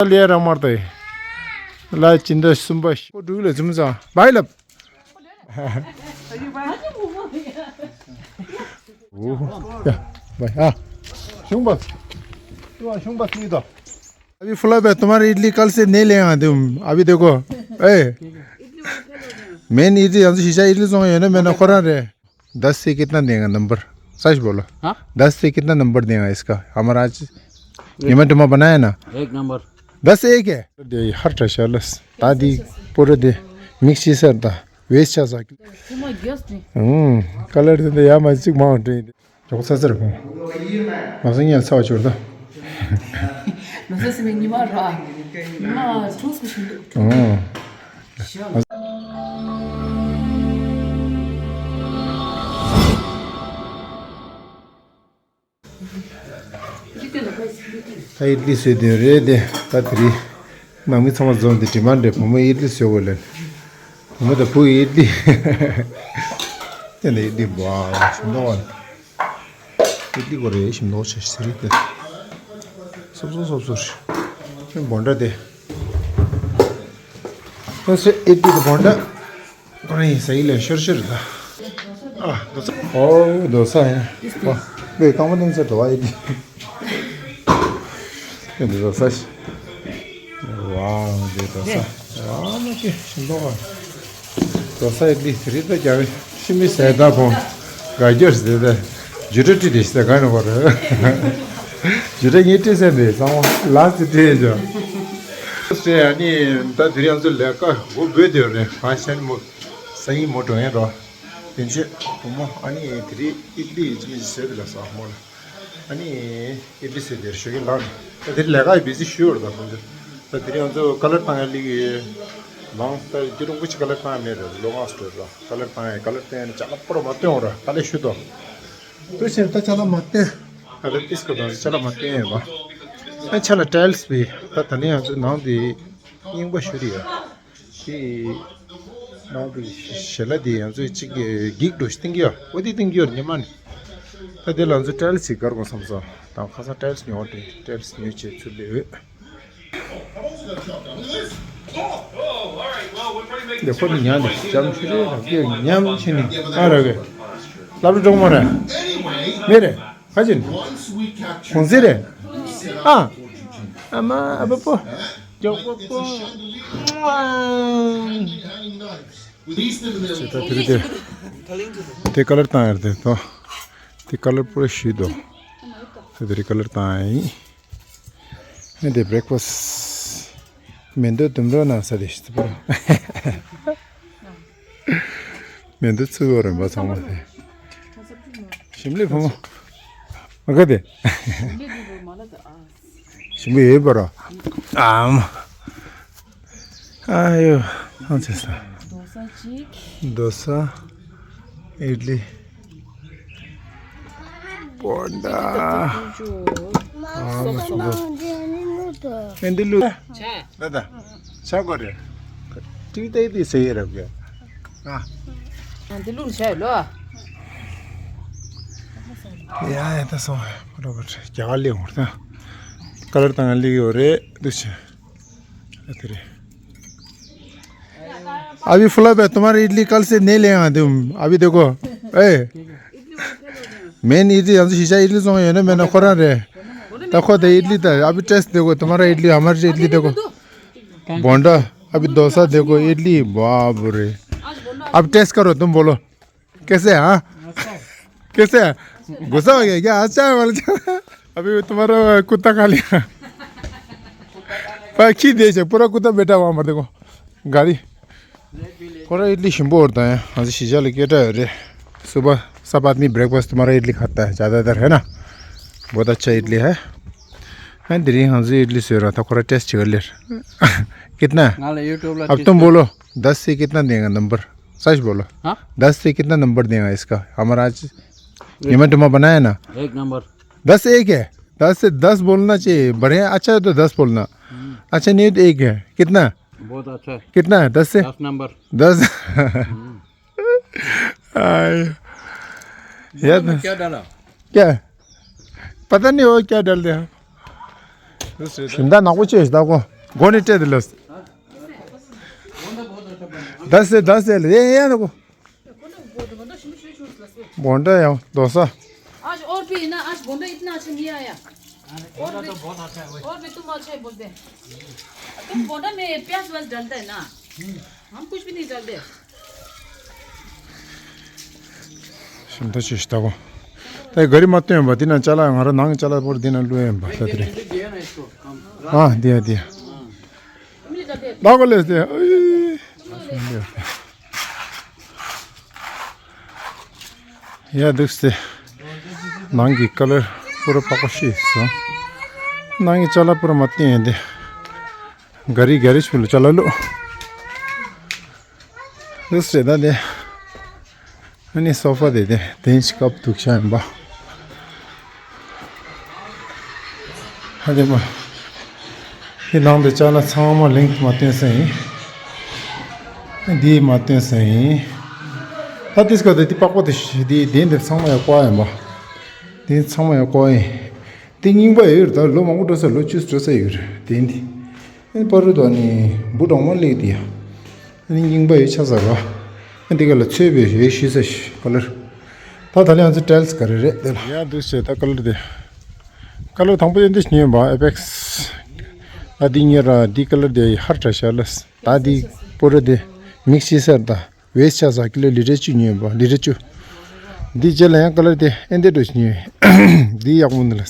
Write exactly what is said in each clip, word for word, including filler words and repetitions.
ལས་རང་མར་དེ། ལ་ཅི་འདྲ་གསུམ་པ་ཤི་འགྲུག་ལ་འཛུམ་ཙང་བའི་ལབ། ཡ་བའི་ཨ། ཤུང་པ། ཤུང་པ་ཤི་དོ། अभी फुला पे तुम्हारे इडली कल से नहीं लेगा तुम। अभी देखो। ए। मैंने इडली, हम तो शीशा इडली सो है ना, मैंने खोरा रे। दस से कितना देगा नंबर? सच बोलो। हाँ? दस से कितना नंबर देगा इसका? हमारा आज निमंत्रण बनाया ना। एक नंबर। दस से एक है। दे हर टशालस। तादी पूरे दे मिक्स ही सर था। वेस्ट चा सा। हम्म। कलर दे या मैं चिक माउंट। ཅོག་ཙེ་ཙེར་གོ། ང་ཚོ་ཉལ་ཚར་བ་ཅོར་ད། ང་ཚོ་སེམས་ཉི་མ་ར། ཉི་མ་ཁྲོས་སུ་ཞིག་འདུག་ཨོ། ད་ཡིད་ལི་སོས་དོན་རེད་དེ། ད་དེ་རིང་ནང་མི་ཚང་མ་འཛོམས་ཏེ་དྲི་མ་འདྲེ་བུ་མོ་ཡིད་ལི་སོས་གོ་ལེན། བུ་མོ་དང་བུ་ཡིད་ལི། དེ་ནས་ཡིད་ལི་བ་ཞིམ་མདོག་བ། ཡིད་ལི་གོ་རེ་ཞིམ་མདོག་ཆེ་ཟེར་རེད་དེ། སོབ་སོབ་སོབ་སོབ་རེད། ཁྱོད་བོན་ཌ་དེ། ཁྱོད་སེ་ཡིད་ལི་དེ་བོན་ཌ། ཨ་ནི་ཟ་ཡི་ལས་ཤོར་ཤོར་ད། ཨ་རྡོ་ས། ཨོ་རྡོ་ས་ཡིན། ཨོ་བེ་རྐང་པ་གནོན་ས་འགྲོ་བ་ཡིན། ཨེ་འདི་རྡོ་ས་ཤི། ཝའོ་འདི་རྡོ་ས། ཝའོ་མ་ཀི་ཤིན་ཏོ་བ། རྡོ་ས་ཡིན་འདི་རི་ད་རྒྱ་བའི་ཤི་མི་ཟས་ད་བོང་། དགའ་རྒྱུར་ཟས་ད། ཇུ་ར་ཏི་དེ་ཤི་ད་ག་ནི་བ་རེད། ཇུ་ར་ངའི་ཏི་སེ་འདི་ཚང་མ་ལ་སི་ཏི་ཇོ། ཨ་ནི་ད་དེ་རིང་ང་ཚོ་ལས་ཀ་འགོ་འབོད་དེ་རེད་ཧ་ཤན་མོ། སང་ཉིན་མོ་འགྲོ་ཡིན་རོ། དེ་ཚེ་བུ་མོ་ཨ་ནི་དེ་རིང་ཨིད་ལི་ཅི་མི་ཟེར་དེ་ལ་ཟ་མོ་ལ། ཨ་ནི་ཨིད་ལི་ཟེར་དེར་ཞོགས་ཀྱི་ལངས་ནས་ད་དེ་རིང་ལས་ཀ་ཡི་བི་ཟི་ཞུ་ཡོད་རེད་ད་ཁོང་ཚོ། ད་དེ་རིང་ང་ཚོ་ཀ་ལར་བཏང་ཡ་ལི་གི་མང་ད་རྒྱུ་རུང་པོ་ཅི་ཀ་ལར་བཏང་ཡ་མེད་རེད་ལོ་ང་སྟོད་ར་ཀ་ལར་བཏང་ཡ་ཀ་ལར་བཏང་ཡ་ནི་ཅ་ལག་པོ་ར་མ་སྟོན་འོང་ར་ད་ལས་ཞུ་དོ། དུ་ཕྱིར་ད་ཅ་ལག་མ་སྟོན། ད་ལས་ཏིས་ཀ་དང་ཅ་ལག་མ་སྟོན་ཡོད་པ། ཨ་ཅ་ལག་ཊའིལ་སི་བི་ད་ད་ནི་ང་ཚོ་ནང་དེ་རྙིང་པ་ཞུ་རེད་ཡ། དེ་ནང་དུ་ཞལ་ལག་དེ་ཡང་ཚོས་གཅིག་གི་འགྱིག་འགྲོ་ཞིག་བཏིང་གི་ཡོད། འོ་དེ་བཏིང་གི་ཡོད་ཉི་མ་ནི། ད་དེ་ལ་ཚོས་ཊའིལ་ཞིག་དགར་དགོས་བསམ་སོང་། དང་ཁ་སང་ཊའིལ་ཉོ་དེ་ཊའིལ་ཉོས་བྱས་ཚུར་ལས་འོད། འདི་ཁོ་ནི་ཉལ་ནས་ལྕམ་ཆུ་རེ་ར་སྐྱེ་ཉམས་ཆེ་ནི་ཨ་ར་གི་སློབ་གྲྭ་གྲོགས་མོ་རེད། མི་རེད། ཁ་ཅིན། གུང་སེང་རེད། ཨ། ཨ་མ་ཨ་པ་པོ། མགྱོགས་པོ་པོ། ཅེ་ད་དེ་རིང་དེ། དེ་ཀ་ལར་བཏང་ཡར་དེ་དོ། དེ་ཀ་ལར་པུ་ར་ཞུས་དོ། དེ་དེ་རིང་ཀ་ལར་བཏང་ཡིན། ཨ་དེ་བྷི་རེག་ཕ་སི། མེ་འདོད་དུམ་གྲོ་ན་ས་དེ་ཤི་ཚུ་པོ། མེ་འདོད་ཚུ་བོ་རིམ་པ་ཚང་མ་དེ། ཞིམ་ལེ་བུ་མོ། མ་ག་དེ། ཞིམ་པོ་ཡོད་པ་ར། ཨམ། ཨ་ཡོ། ཨང་ཚེ་ས། རྡོ་ས་གཅིག་རྡོ་ས། ཨིཌ་ལི། པོ་ཌ། ཨ་མ་སུ་གོ། ཨེ་འདི་ལུ། ད་ད། ཆ་གོ་རེ། ཏི་ཏའི་ཏི་སེ་ཡེ་རབ་གེ། ཨ། འདི་ལུ་ཆ་ལོ། ཡ་ཡ་ད་སོང་། རོ་བར་རྒྱ་གར་ལི་འོང་ད། ཀ་ལར་དང་ལི་ཡོ་རེ་འདུག་ཆེ། अभी फुला पे तुम्हारा इडली कल से नहीं लेगा तुम। अभी देखो। ए। मैंने इडली, हम तो शीशा इडली सो है ना, मैंने खोरा रे। देखो तो इडली तो अभी टेस्ट देखो, तुम्हारा इडली, हमारा इडली देखो। बोंडा, अभी डोसा देखो, इडली, बाप रे। अब टेस्ट करो, तुम बोलो। कैसे है, हाँ? कैसे है? गुस्सा हो गया क्या? अच्छा है बोले। अभी तुम्हारा कुत्ता खा लिया। पर खींच दे इसे, पूरा कुत्ता बैठा हुआ हमारे, देखो। गाड़ी। ཁོ་ར་ཨིཌ་ལི་ཞིམ་པོ་འོར་དང་ཡང་ང་ཚོ་གཞིས་ཆགས་ལ་སྐད་གྲགས་ཡོད་རེད། सुबह सब आदमी ब्रेकफास्ट तुम्हारा इडली खाता है ज़्यादातर, है ना? बहुत अच्छा इडली है। हाँ, དེ་རིང་ང་ཚོ་ཨིཌ་ལི་བཟོས་ར་ད་ཁོ་ར་टेस्ट कर ले। कितना? ང་ལ་ཡུ་ཊུབ་ལ། अब तुम बोलो, दस से कितना देगा नंबर? सच बोलो। हाँ? दस से कितना नंबर देगा इसका? हमारा आज निमंत्रण बनाया ना। एक नंबर। दस एक है। दस से दस बोलना चाहिए। बढ़िया, अच्छा है तो दस बोलना। हम्म। अच्छा नहीं है तो एक है। कितना? बहुत अच्छा है। कितना है? दस से? दस नंबर। दस। हम्म। आय। यार, क्या डाला? क्या? पता नहीं वो क्या डाल दिया। ཞིམ་མདའ་ནག་པོ་བྱས་ཤིག་ད་གོ། མགོ་ནས་སྤྲད་དེ་ལབ། ད་སེ་ད་སེ་ལ་ཡེ་ཡེ་ན་གོ། बोंडा या डोसा। आज और भी ना, आज बोंडा इतना अच्छा नहीं आया। और भी, और भी तुम अच्छा है बोलते हैं। तुम बोंडा में प्याज व्याज डालता है ना? हम कुछ भी नहीं डालते। ཞིམ་མདའ་ཆེ་ཞིག་ལྟ་གོ། ད་ག་རི་མ་བཏོན་པ་འདི་ན་ཅ་ལག་ང་རང་ནང་གི་ཅ་ལག་པོར་འདི་ན་བླུགས་ཡིན་པ་ད་དེ་རེད། ཨ་འདི་ཡ་འདི་ཡ། ལྟ་གོ་ལས་དེ། ཡ་འདུག་སེ། ནང་གི་ཀ་ལར་པུ་ར་པགས་པ་ཤེས་སོང་། ནང་གི་ཅ་ལག་པུ་ར་མ་བསྟན་ཡིན་ཏེ། ག་རི་ག་རི་ཆུ་ལ་ཅ་ལག་བླུགས། འདུག་སེ་ད་དེ། ཨ་ནི་སོ་ཕ་དེ་དེ་དེན་ཞིག་ཀབ་འདུག་ཤ་ཡིན་པ། ཧ་དེ་མ། དེ་ནང་དུ་ཅ་ལག་ཚང་མ་ལིང་མ་བཏོན་ས་ཡིན། འདི་མ་བཏོན་ས་ཡིན། ད་དེ་སྐབས་དེ་དེ་པགས་པ་དེ་ཤི་དེ་དེ་འདི་ཚང་མ་ཡ་བཀོག་ཡིན་པ། དེ་ཚང་མ་ཡ་བཀོག་ཡིན། དེ་རྙིང་པ་ཡོད་རེད། ད་ལོ་མང་པོ་འགྲོ་ས་རེད། ལོ་བཅུ་འགྲོ་ས་ཡོད་རེད་དེ་འདི། ཨ་ནི་པ་རུ་དོ་ནི་འབུ་གྲོག་མ་སླེབས་དེ་ཡ། ཨ་ནི་རྙིང་པ་ཡོད་ཆ་ས་ར། ཨ་འདི་ག་ལ་ཚོས་པའི་ཡོད་ཤི་ས་ཤི་ཀ་ལར། ད་ད་ལེ་ང་ཚོ་ཊལ་སི་ག་རེ་རེད་དེ་ལ། ཡ་འདུག་བྱས་ད་ཀ་ལར་དེ། ཀ་ལར་དང་པོ་ཡོད་འདི་ཉོས་པ་ཨེ་པེག་སི། ད་འདི་ཉོས་ར་འདི་ཀ་ལར་དེ་ཧར་དྲ་ཤ་ལ། ད་འདི་པོ་ར་དེ་མིག་སི་སར་ད་ཝེ་སི་ཆ་ས་ཀི་ལོ་ལི་ཊར་བཅུ་ཉོས་པ་ལི་ཊར་བཅུ། འདི་རྗེས་ལ་ཡང་ཀ་ལར་དེ་ཨེ་འདི་འགྲོ་ཉོས། འདི་ཡག་པོ་འདི་ལ།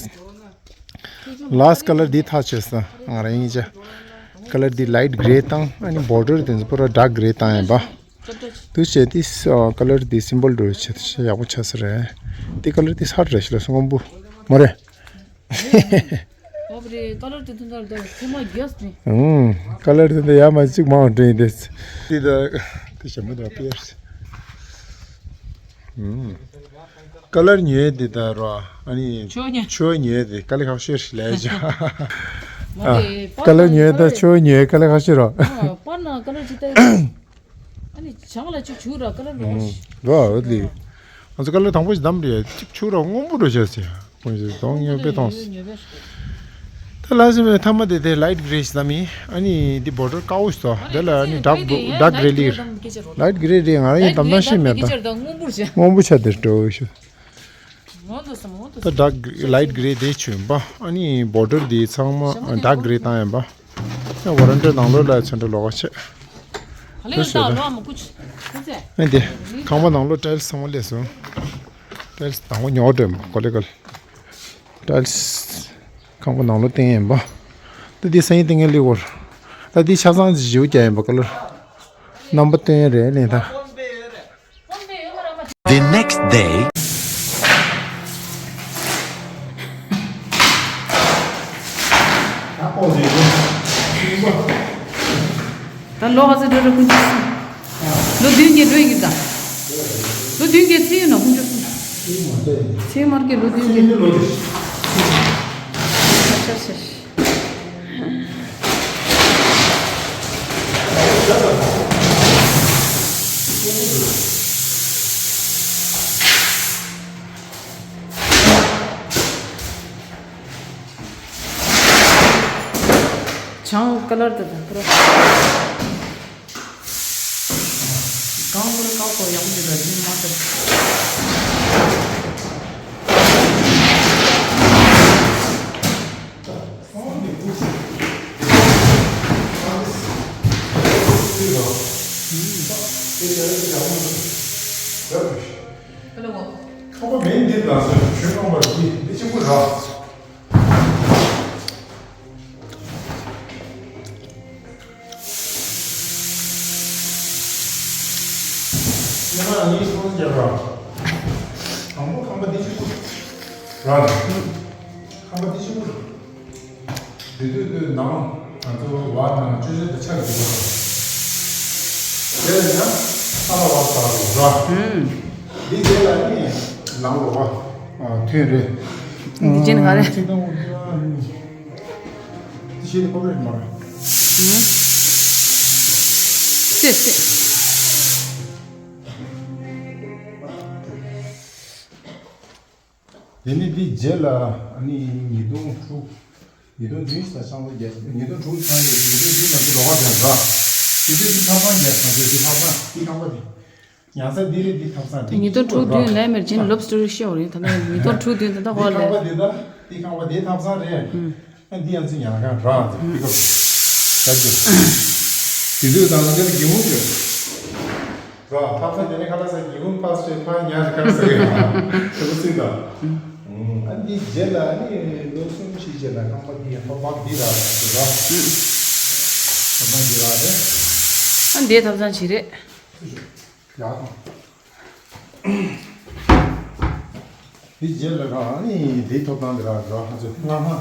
ལཱ་སི་ཀ་ལར་འདི་ཐག་ཆོད་སོང་ང་རང་ཡིན་ཅག་ཀ་ལར་འདི་ལའིཊ་གྷེ་རེ་དང་ཨ་ནི་བོར་ཌར་དེ་ཚོ་པུ་ར་ཌརྐ་གྷེ་རེ་བཏང་ཡིན་པ། དུ་བྱས་ཏེ་ཀ་ལར་འདི་སིམ་པལ་འགྲོ་བྱེད་ཡག་པོ་ཆགས་ས་རེད། འདི་ཀ་ལར་འདི་ཧར་རེད་ཤི་ལ་སོང་སྐམ་པོ་མ་རེད། བབ་རེད། ཀ་ལར་དེ་དུས་ཚོད་ལ་ཐེངས་མ་རྒྱས་ནས། ཨུམ། ཀ་ལར་དེ་འདི་ཡ་མ་གཅིག་མང་བ་འདྲེན་དེ། འདི་ད་དེ་ཞྭ་མོ་དང་པེར། ཨུམ། ཀ་ལར་ཉོས་དེ་ད་རོ། ཨ་ནི་ཆོས་ཉོས། ཆོས་ཉོས་དེ་དཀའ་ལས་ཁག་ཤོས་ཤིག་ལས་བྱ། མ་རེད། ཨ་ཀ་ལར་ཉོས་ད་ཆོས་ཉོས་དཀའ་ལས་ཁག་ཤོས་རོ། ཨ་པར་ན་ཀ་ལར་ཅི་ལྟ། ཨ་ནི་བྱང་ལ་ཅིག་བྱུག་ར་ཀ་ལར་རོ། རོ་འོ་དེ། ང་ཚོ་ཀ་ལར་དང་པོ་ཞིག་བདམས་རེད། ཅིག་བྱུག་ར་སྔོན་པོ་རོ་བྱས་ཟེར། ཁོང་ཚོས་གདོང་ཉོ་པའི་གཏོང་སོང་། ད་ལ་སེ་མེ་མཐའ་མ་དེ་དེ་ལའིཊ་གྷེ་རེ་ཞིག་བདམས་ཡིན། ཨ་ནི་འདི་བོར་ཌར་དཀར་པོ་ཞིག་ཏོ། དེ་ལ་ཨ་ནི་ཌརྐ་ཌརྐ་གྷེ་རེ་ལི། ལའིཊ་གྷེ་རེ་རེད། ང་རང་ཡིན་དམ་དམ་ཤེས་མེད་ད། སྔོན་པོ་ཆ་དེར་འགྲོ་ཞུ། ད་ཌརྐ་ལའིཊ་གྷེ་རེ་དེ་བྱོན་པ། ཨ་ནི་བོར་ཌར་དེ་ཚང་མ་ཌརྐ་གྷེ་རེ་བཏང་ཡིན་པ། ཡང་ཝ་རན་ཊི་ནང་ལོགས་ལ་ཚོན་ཁྲ་ལོགས་ཀ་ཆེ། ཁ་ལེ་ལ་ད་ལོ་མ་ཀུ་ཆ། ཨ་ནི་དེ་ཁང་པ་ནང་ལོགས་ཊལ་སི་ཚང་མ་སླེབས་སོང་། ཊལ་སི་དང་པོ་ཉོ་འདྲེན་པ་ཀོ་ལེ་ཀལ། ཊལ་སི་ཁང་པ་ནང་ལོགས་བསྟན་ཡིན་པ། ད་འདི་སང་ཉིན་བསྟན་མཁན་ལི་གོར། ད་འདི་ཆ་ཚང་ཞིབ་རྒྱག་ཡིན་པ་ཀ་ལར། རྣམ་པ་སྟོན་རེད་ལེན་ད། The next day. ད་ལོ་ག་ཚོད་འགྲོ་རེད་ཀུན་སྤྱོད་གསུམ། ལོ་བདུན་བརྒྱད་འགྲོ་ཡི་གི་ད། ལོ་བདུན་བརྒྱད་ཚེ་ཡོད་ན་ཀུན་སྤྱོད་གསུམ། ཚེ་མར་གྱི་ལོ་བདུན་བརྒྱད། ཨ་ཤ་ཤ་ཤ། བྱང་ཀ་ལར་དུ་དང་པོ། གང་པོ་ལ་ཀའོ་ཀའོ་ཡག་པོ་འདུག་ད་རིན་མ་ཐུབ། ཁོ་པ་མེན་འདི་ལ་སོགས་ཆོས་ནང་པར་འདི་འདི་ཆེན་པོ་ར། ཉི་མ་གཉིས་གསུམ་རྒྱབ་ར། དང་པོ་ཁང་པ་འདི་ཆེན་པོ་ར། ཁང་པ་འདི་ཆེན་པོ་ར། དེ་དུས་དུས་ནང་ང་ཚོ་བར་ནང་ཆུ་ཆུ་དུ་ཆགས་འདུག་པ། དེ་ཡང་ས་ལ་བར་དག་རུ་ར། འདི་རྗེས་ལ་ནི་ནང་ལོགས་པ་ཐོན་རེད། འདི་རྗེས་ནི་ག་རེ། ཚིག་དང་འུ་ཚོ་ཨ་ནི། དེ་ཤེས་ནི་ཁོ་རེད་མ་རེད། སེ་སེ། དེ་ནི་འདི་རྗེས་ལ་ཨ་ནི་ཉིས་སྟོང་དྲུག་ཉིས་སྟོང་བདུན་ཙམ་ལ་ཤང་ལོ་བརྒྱད་ཙམ། ཉིས་སྟོང་དྲུག་ཚང་ཡོད། ཉིས་སྟོང་བདུན་ལ་འདི་ལོགས་ཀ་དེ་ར། ཉིས་སྟོང་བདུན་ཐབ་ཚང་བརྒྱད་ཚང་ཚོད་འདི་ཐབ་ཚང་འདི་ཁང་པ་འདི། ཉ་ས་འདི་རེད། འདི་ཐབ་ཚང་འདི། ཉིས་སྟོང་དྲུག་བདུན་ལས་མེར་ཇིན་ལོབ་སི་ཊར་ཤོར་རེད། ད་ནི་ཉིས་སྟོང་དྲུག་བདུན་ད་ལྟ་འདི་ཧོ་ལས། ཁང་པ་འདི་ད་འདི་ཁང་པ་འདི་ཐབ་ཚང་རེད། ཨ་འདི་ཡང་ཚུ་ཉ་ཁང་ར་འདི་པིག་ཨབ། ད་ཅི། དེ་དུས་ད་ལ་འདི་ལ་སྒེའུ་ཁུང་ཡོད། ར་ཐབ་ཚང་དེ་ནས་ཁ་ལག་ཟ་སྒེའུ་ཁུང་ཕར་ཕྱེ་ཕར་ཉར་ཁ་ཟ་གི་ཡ། དེ་ཚོ་སྲིད་ད། ཨ་འདི་རྗེས་ལ་ནི་ལོ་གསུམ་བཞི་རྗེས་ལ་ཁང་པ་འདི་ཡང་ཐོག་མར་འདི་རག་རེད་ཟེར་ར། ཐོག་མར་འདི་རག་རེད། ཨ་འདིའི་ཐབ་ཚང་ཅིག་རེད། ཡག་དང་། འདི་རྗེས་ལ་ར་ནི་འདིའི་ཐོབ་ཐང་འདི་རག་ར་ཧ་ཚོད་སྔ་མ།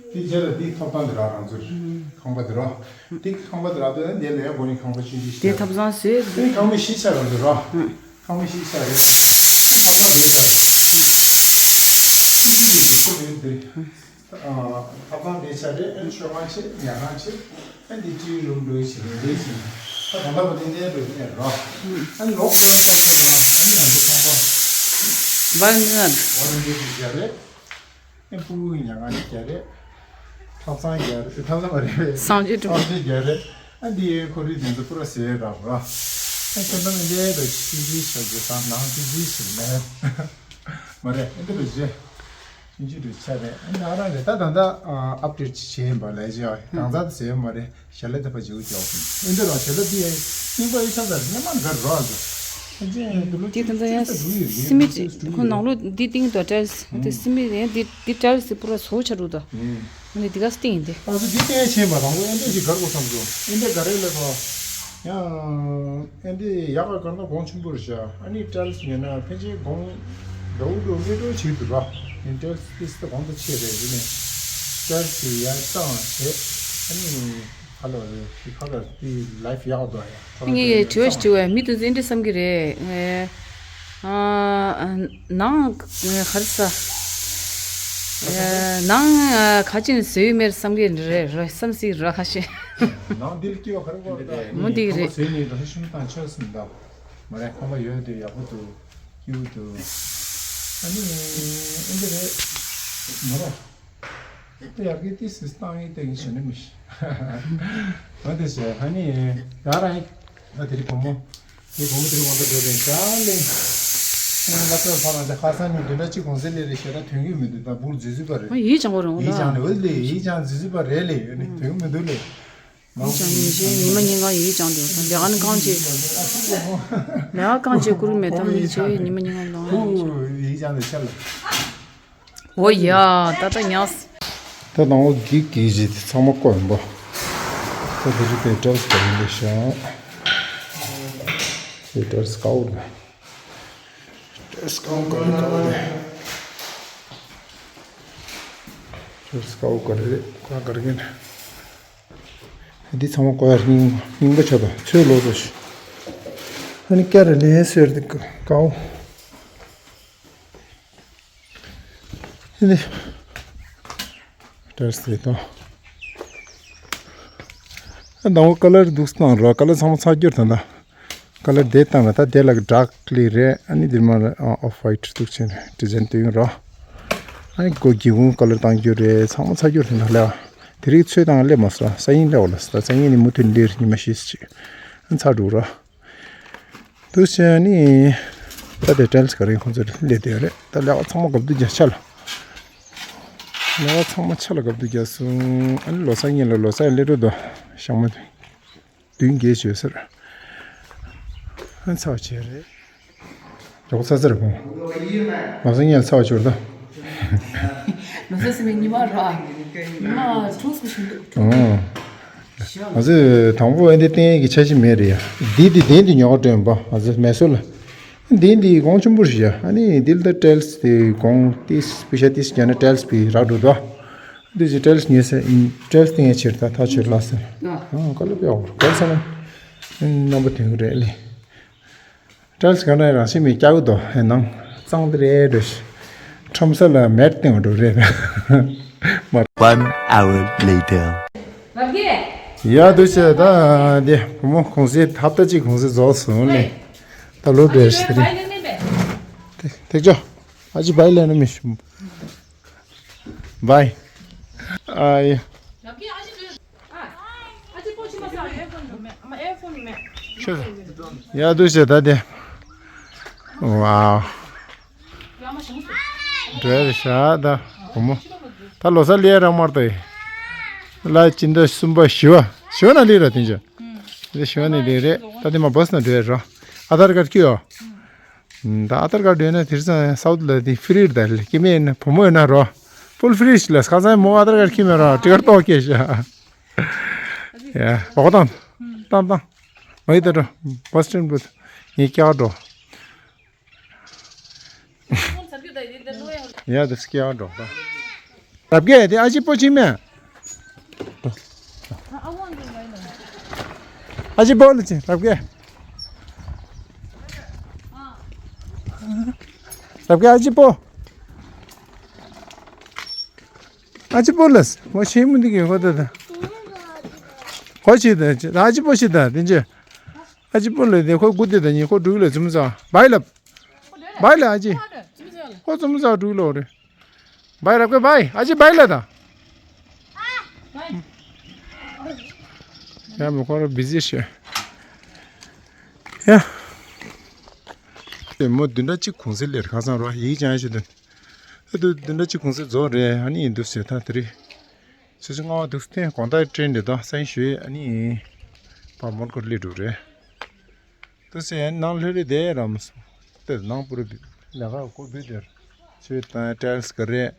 འདི་རྗེས་ལ་འདིའི་ཐོབ་ཐང་འདི་རག་རང་ཚོད་ཁང་པ་འདི་ར། འདི་ཁང་པ་འདི་རག་དུས་འདི་ལ་ཡང་སྒོ་ནས་ཁང་པ་ཆུང་ཆུང་ཞིག་དེ་ཐབ་ཚང་བཟོས། འདི་ཁང་པ་བཞི་ཆགས་རང་ཚོད་ར། ཁང་པ་བཞི་ཆགས་རེད། ཁང་པ་བཞི་ཆགས་རེད། ཨ་ནི་འདི་ཡོད་པོ་རེད་འདི། ཨ་ཐབ་ཚང་དེ་ཆ་རེད། ཨ་ནི་མཆོད་ཁང་ཆེ། ཉལ་ཁང་ཆེ། ཨ་འདི་ཊི་ཝི་རུམ་འགྲོ་ཡི་ཆེ་རེད་རེད་ཆེ། ད་ད་ལྟ་བ་དེ་འདྲའི་འགྲོ་ཡི་རེད་ར། ཨ་ནི་ལོག་ཁང་ཚང་ཆེ་ན་ཨ་ནི་ང་ཚོ་ཁང་པ། བར་ངན། བར་ངན་དེ་ཆ་རེད། ཨ་ཕྲུ་གུ་ཉལ་ཁང་ཆེ་རེད། ཐབ་ཚང་རྒྱ་རེད། ཐབ་ཚང་མ་རེད། གསང་སྤྱོད་གྲུབ། གསང་སྤྱོད་རྒྱ་རེད། ཨ་འདི་ཁོར་ཡུག་དེ་ཚོ་པུ་ར་ཟེར་ར་ར། ཨ་ཁྱོད་ཚང་མ་འདི་ལ་ཆི་ཆི་ཞོག་རྒྱུ་དང་ནང་ཆི་ཆི་ཞིག་མེད། མ་རེད། ཨ་འདི་རུ་བྱེད། ཆུང་ཆུང་རུ་ཆ་རེད། ཨ་ནི་ཨ་ར་རེད། ད་ད་ད་ཨ་ཨབ་ཌེཊ་བྱེད་ཡིན་པ་ལས་བྱེད་ཨ་གང་ཟག་དེ་ཟེར་མ་རེད། ཞལ་ལག་དེ་ཕ་ཇིའུ་ཀྱོག་ཨིན་དེ་རང་ཞལ་ལག་དེ་རྙིང་པ་ཨེ་ཆ་ད་རྙིང་མ་འགའ་རོ་ཨ་ཟེར། ཨ་ཅེ་དེ་ལོ་དེ་ད་ད་ཡང་སི་མི་ཁོ་ནང་ལོ་འདི་སྟེང་དུ་ཊའིལ་སི་དེ་སི་མི་ཡང་འདི་འདི་ཊའིལ་སི་དེ་པུ་ར་བཟོ་ཆ་རུ་ད། ཨ་ནི་འདི་ག་སྟེང་ཡིན་ཏེ། ཨ་ཙི་འདི་སྟེང་ཆེན་པ་དང་པོ་ཨེ་འདྲས་ཞིག་གར་དགོས་བསམ་སོང་། ཨེ་འདྲས་ག་རེ་ལས་པ། ཡང་ཨེ་འདྲས་ཡག་ག་གར་ན་གོང་ཆེན་པོ་རེད་ཤག་ཨ་ནི་ཊའིལ་སི་ཉོས་ན་ཕལ་ཆེར་གོང་འདྲ་བོ་འདྲ་བོ་མེད་འགྲོ་བྱེད་འདུག་ར། ཨེ་ཊའིལ་སི་ཏིས་ཏ་གོང་དུ་ཆེ་རེད་ཟེར་ནས་ཊའིལ་སི་ཡར་བཏང་བྱས། ཨ་ནི་ཁ་ལོ་རེད་ཁ་ལོ་དེ་ལའིཕ་ཡག་འདུག་ཡ། ངས་དྲི་བ་ཞིག་དྲི་བ། མི་དེ་ཚོ་འདི་འདྲ་བསམ་གྱི་རེད། ཨ་ནང་ག་རེ་ཟ། ནང་ཁ་ཅིག་ནས་བཟོས་མེད་བསམ་གྱི་རེད་ར་བསམ་སྲིད་ར་ཁ་ཤས། ནང་འདིར་སྐྱེ་བ་ཁ་རི་བ་ད། མོ་འདི་རེད། བཟོས་ནས་རང་ཤུམ་དང་ཆོས་སུ་འདའ། མ་རེད་ཁང་པ་ཡོད་དེ་ཡག་པོ་འདུག་སྐྱིད་པོ་འདུག་ཨ་ནི་ཨེ་འདི་རེད། མ་རེད། དེ་ཡར་གི་ཏི་སི་སྟངས་ཡིན་ཏེ་ཡིན་ཞེ་ནི་མི་ཤེས། འོ་དེ་བྱས་ཨ་ནི་ཡ་རང་ཡིན། ད་དེ་རིང་བུ་མོ། དེ་བུ་མོ་དེ་རིང་དགོང་དག་འགྲོ་རེད་ད་ལེ། ང་ཚོ་ཕ་མ་དེ་ཁ་སང་ནས་བདུན་ཕྲག་གཅིག་གོང་ཚད་སླེབས་རེད་ཞེ་དྲག་དོན་གྱི་མི་འདུག་ད་འབུར་འཛུལ་འཛུལ་པ་རེད། ཡིད་ཅང་གོ་རང་ཡིད་ཅང་ནི་འོ་ལེ་ཡིད་ཅང་འཛུལ་འཛུལ་པ་རེད་ལེ་ཡོད་ནི་དོན་གྱི་མི་འདུག་ལེ། ཡིད་ཅང་ཉིན་ཤས་ཉི་མ་ཉིན་གང་ཡིད་ཅང་དུ་ལས་ཀ་ནི་གང་བྱེད། ལས་ཀ་གང་བྱེད་ཀུ་རུ་མེད་དམ་ཡིད་ཆེས་ཉི་མ་ཉིན་གང་ལོང་། ཡིད་ཅང་དུ་ཆ་ལ། འོ་ཡ། ད་ལྟ་ཉག་ད་དང་པོ་གིག་གིག་ཞིག་དེ་ཚང་མ་བཀོད་ཡིན་པ། ད་དེ་རིགས་དེ་ཊའིལ་སི་ག་རེ་ལས་ཤག་དེ་ཊའིལ་སི་ཀའོ་རེད། ཊའིལ་སི་ཀའོ་ག་རེ་ག་རེ་རེད། ཊའིལ་སི་ཀའོ་ག་རེ་རེད། ཀ་ག་རེ་གན། འདི་ཚང་མ་བཀོད་ཡ་རྙིང་རྙིང་པ་ཆགས་པ་ཚོས་ལོ་ཚོ་ཞིག་ཨ་ནི་ཀ་རེ་ལས་ཟེར་དེ་ཀའོ། ཨ་ནི་ཊའིལ་སི་དེ་དང་། ཨ་ནང་པ་ཀ་ལར་འདུག་སྟངས་ར་ཀ་ལར་ཚང་མ་ཚ་རྒྱུར་ད་ལྟ། ཀ་ལར་དེ་བཏང་ལ་ད་དེ་ལ་ཌརྐ་ལི་རེད། ཨ་ནི་འདིར་མ་ཨོཕ་ཝའིཊ་འདུག་ཆེན་ཌི་ཛའིན་དེ་ཡོང་ར། ཨ་ནི་སྒོ་སྒེའུ་ཁུང་ཀ་ལར་བཏང་རྒྱུ་རེད། ཚང་མ་ཚ་རྒྱུར་ད་ལྟ་ལས། དེ་རིགས་ཚོས་དང་སླེབས་མ་སོང་། སང་ཉིན་སླེབས་འོ་ལ་ད་སང་ཉིན་ནི་མུ་མཐུད་འདིར་ཉི་མ་བཞི་ཙམ་ཅིག་ཨ་ནི་ཚ་འགྲོ་ར། འདུག་བྱས་ནི། ད་དེ་ཊའིལ་སི་ག་རེ་ཁོང་ཚོ་སླེབས་བསྡད་ཡོད་རེད། ད་ལས་ཀ་ཚང་མ་རྒབ་ཏུ་རྒྱག་ཆ་ལ། ལས་ཀ་ཚང་མ་ཆ་ལ་རྒབ་ཏུ་རྒྱག་སོང་། ཨ་ནི་ལོ་གསར་ཉིན་ལ་ལོ་གསར་སླེབས་འགྲོ་དོ། ཞག་མ་བདུན་བརྒྱད་བྱོས་ཟེར། ཨ་ཚར་བ་བྱས་རེད། མགྱོགས་ཚར་ཚར་རེད་ཁོང་། ལོ་གསར་ཉིན་ལ་ཚར་བ་བྱོས་རེད་ད། ལོ་གསར་ཟེར་བའི་ཉི་མ་ར། ཉི་མ་དྲུག་ཙམ་ཞིག་འདུག་ཨང་། ང་ཚོས་དང་པོ་ཨེ་འདི་བསྟན་ཡས་ཀྱི་འཆར་གཞི་མེད་རེད་ཡ། འདི་འདི་འདི་འདི་ཉོ་ག་སྤྲོད་ཡིན་པ་ང་ཚོས་མེ་སོར་ལ། འདི་འདི་གོང་ཆེན་པོ་རེད་ཡ། ཨ་ནི་འདི་ལ་ད་ཊའིལ་སི་དེ་གོང་ཏིས་པུ་ཤ་ཏིས་རྒྱ་ནི་ཊའིལ་སི་པི་རག་འགྲོ་དོ། འདི་ཅི་ཊའིལ་སི་ཉོས་ཟེར་ཊའིལ་སི་བསྟན་ཡས་ཕྱིར་ད་ཐག་ཆོད་ལ་ཟེར། ཨང་ཀ་ལ་པའོ་ཀ་ལ་ས་ན་རྣམ་པ་དོན་གི་རེད་ལེ། ཊའིལ་སི་ག་ན་རང་བཞིན་མི་སྐྱ་བོ་དོ་ཧེ་ནང་གཙང་དེ་རེད་འགྲོ་ཤི། ཁྲོམ་ས་ལ་མེད་སྟེང་འགྲོ་རེད། One hour later. ཡ་འདུག་བྱས་ད་འདི་བུ་མོ་གུང་སེང་ཧབ་ཏ་གཅིག་གུང་སེང་རྫོགས་སོང་ནས་ད་ལོ་བེར་ཞིག་རེད། ཐེག་ཆོ། ཨ་ཅེ་བའི་ལབ་ན་མི་ཤེས། བའི། ཨ་ཡ། ཤོད་ཤོད། ཡ་འདུག་བྱས་ད་དེ། ཝའོ། འགྲོ་ཡ་རེད་ཤག་ད། བུ་མོ། ད་ལོ་གསར་ལས་རང་མར་ཏོ་ཡི། ལ་སྤྱི་ཟླ་གསུམ་པ་བཞི་བ། བཞི་བ་ན་ལས་ར་དེ་འཇོ། དེ་བཞི་བ་ནས་ལས་རེད། ད་དེ་མ་བྷས་ན་འགྲོ་ཡ་རོ། ཨ་དར་ཀར་ཁྱོད་ཡོ། ད་ཨ་དར་ཀར་འགྲོ་ན་དེ་རིང་སའུ་ཐི་ལ་དེ་ཧྥི་རི་རེད་ད་ལས་ཀྱི་མེད་ན་བུ་མོ་ཡོད་ན་རོ། ཕུལ་ཧྥི་རི་ལ་ཁ་སང་མོ་ཨ་དར་ཀར་ཁྱོད་མེད་རོ་ཏི་ཀར་ཏོག་སྐྱེས་ཤག་ཡ། བོག་བཏང་། བཏང་བཏང་། མ་ཡི་ད་འགྲོ། བྷས་སི་ཊེན་བུད། ངས་སྐྱག་འགྲོ། ཡ་དེ་སྐྱག་འགྲོ་ད། རབ་རྒྱས་དེ་ཨ་ཅེ་པོ་ཅིག་མེད། ཨ་ཅེ་པོ་ལ་ཅི་རབ་རྒྱས། རབ་རྒྱས་ཨ་ཅེ་པོ། ཨ་ཅེ་པོ་ལ་སི་མོ་ཤེས་མི་འདུག་གི་ཧོ་ད་ད། ཧོ་ཅི་ད་ཅི་ཨ་ཅེ་པོ་ཤི་ད་དེ་ཅི། ཨ་ཅེ་པོ་ལ་དེ་ཁོ་སྒུག་དེ་ད་ཉི་ཁོ་འགྲུག་ལ་ཙུམ་ཙ་བའི་ལབ། བའི་ལ་ཨ་ཅེ། ཁོ་ཙུམ་ཙ་འགྲུག་ལོ་རེ། བའི་རབ་ཀེ་བའི་ཨ་ཅེ་བའི་ལ་ད། ཡ་མོ་ཁོ་ར་བི་ཟི་ཤེ། ཡ། དེ་མོ་བདུན་ཕྲག་གཅིག་གུང་སེང་ལས་ཁ་སང་རོ་ཡིག་ཅང་ཞུ་དོན། ཨ་དུ་བདུན་ཕྲག་གཅིག་གུང་སེང་རྫོགས་རེད། ཨ་ནི་ཡིན་འདུག་ཟེར་ཐང་དེ་རེད། ཆུ་ཚོད་ལྔ་པ་འདུག་སྟེ་དགོང་དག་ཊེན་འདི་དང་སང་ཞོད་ཨ་ནི་པ་མོན་གྷོར་སླེབས་འགྲོ་རེད། འདུག་སེ་ནང་ལྷོད་རེད་དེ་རམ་སོང་། དེ་ནང་པུ་རུ་ལས་ཀ་ཀོ་བུད་དེར་ཆུ་དང་ཊེལ་སི་ག་རེད།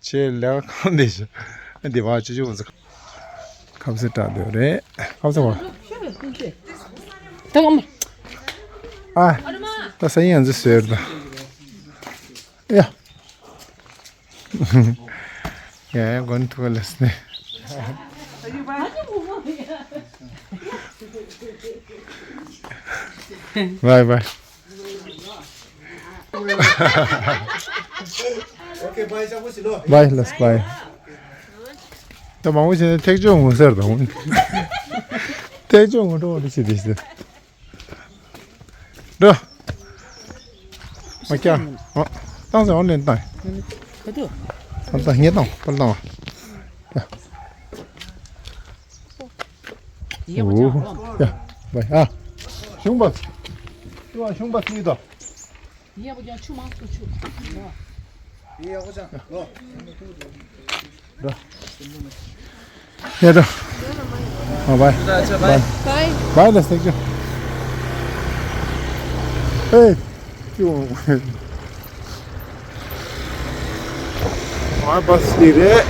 ཆེ་ལས་ཀ་གང་དེ་ཞུ་འདི་བ་ཆུ་ཆུ་འོང་ས་ཁབ་སེ་བྲག་འདོད་རེད། ཁབ་སེ་བ། ད་ཨ་ད་སང་ཡང་འཛི་ཟེར་ད། ཡ། ཡ་ཡ་གོན་ཐུག་ལས་ནས། བའི་བའི། བའི་ལས་བའི། ད་མང་པོ་བྱས་ན་ཐེག་ཆོས་ངོ་སེར་དང་། ཐེག་ཆོས་ངོ་སྤྲོ་བ་འདི་བྱེད་དེ་ཞིག་འགྲོ། མ་སྐྱ། ཨ། བཏང་ཟེར་འོང་ལེན་བཏང་། ག་དུ། བཏང་བཏང་ངས་བཏང་པར་བཏང་བ། ཡ། ཡ། བའི་ཨ། གཞུང་པ། ཤུ་བ་གཞུང་པ་སུ་ཡིན་དོ། ཡ། འགྲོ། ཡ་འགྲོ། ཨ་བའི། བའི། བའི་ལ་སྟེགས་ཅོ། ཨེ། ཅུ། ཨ་བྷས་འདི་རེད།